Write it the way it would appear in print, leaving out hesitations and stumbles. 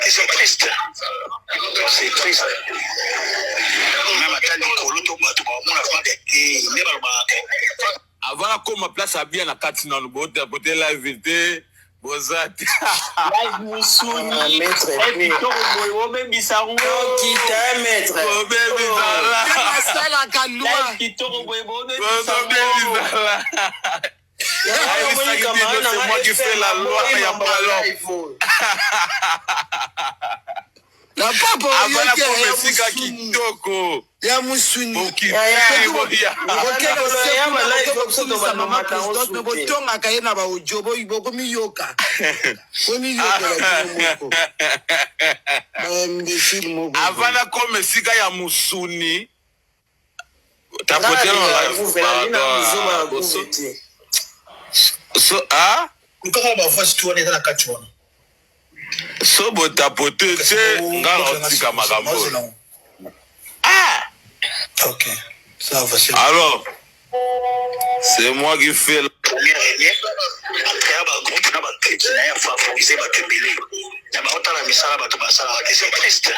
Et c'est triste. C'est triste. Même ata likolo to bato bamona vraiment eh, nde balobaka. Avant nakoma place ya bien na kati nanu bote live te boza te. Live musuni. Ah, Kitoko boye bobebisa yango. Okita maître. Bobebisala. Asalaka loi. Live kitoko boye bobebisa yango. Bobebisala. Ayebisaki bino, c'est moi qui fais la loi ya ballon. Na papa Avant oyoki nakoma ya esika musuni. kitoko. Ya musuni. Bokiti boya. Mama présidente me botongaka ye na baaudio bokomiyoka bomiyokela bino moko baimbécile moko. Avant nakoma esika ya musuni tapotela. So ah Lukaka ba voice tu wana eza na kati wana. So botapote te, nga naotika makambo oyo. Ah. Ok. Ça va, c'est Alors, c'est moi qui fais la première réunion. Acréa ba groupe na ba clique na ya favoriser bato ebele. Na baotala misala bato basalaka te, c'est triste.